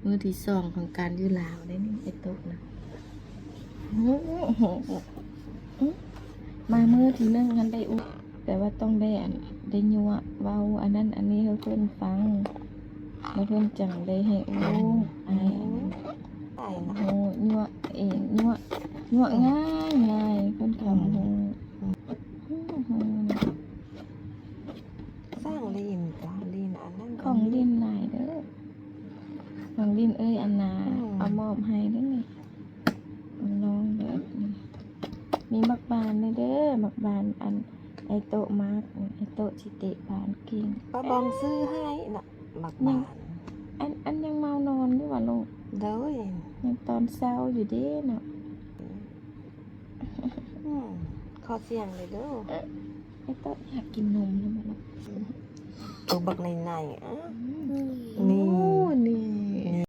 ມື້ທີສອງຂອງການຢູ່ລາວໄດ໋ນີ້ ໄອ້ໂຕະນະ. ມາມື້ທີໜຶ່ງຫັ້ນໄດ້ອຸ ແຕ່ວ່າຕ້ອງໄດ້ອັນ ໄດ້ຍົວະເວົ້າອັນນັ້ນອັນນີ້ໃຫ້ເພິ່ນຟັງ ແລ້ວເພິ່ນຈັ່ງໄດ້ໃຫ້ອຸ ອາຍອັນນັ້ນ ຕາຍລະ ໂອ້ ຍົວະເອງ ຍົວະ ຍົວະງ່າຍໆ ເພິ່ນຄຳຮູ້. ສ້າງຫຼິ້ນກະຫຼິ້ນອັນນັ້ນ ຂອງຫຼິ້ນຫຼາຍເດີ ຂອງຫຼິ້ນເອີຍອັນນາ ເອົາມອບໃຫ້ເດີນີ້ ລອງເດີ. ມີໝາກບານເດີ ໝາກບານອັນ ໄອ້ໂຕະມັກ ໄອ້ໂຕະຊິເຕະບານເກັ່ງ. ປ້າບອງຊື້ໃຫ້ນະ ໝາກບານ ອັນ ອັນຍັງເມົານອນຢູ່ຫວາລູກ? ໂດຍ ຍັງຕອນເຊົ້າຢູ່ເດ້ເນາະ. ອືມ ຂໍສຽງເລີຍເດີ. ໄອ້ໂຕະຢາກກິນນົມນຳບໍ່ລູກ? ໂຕບັກໃນໆ ອືມ ນີ້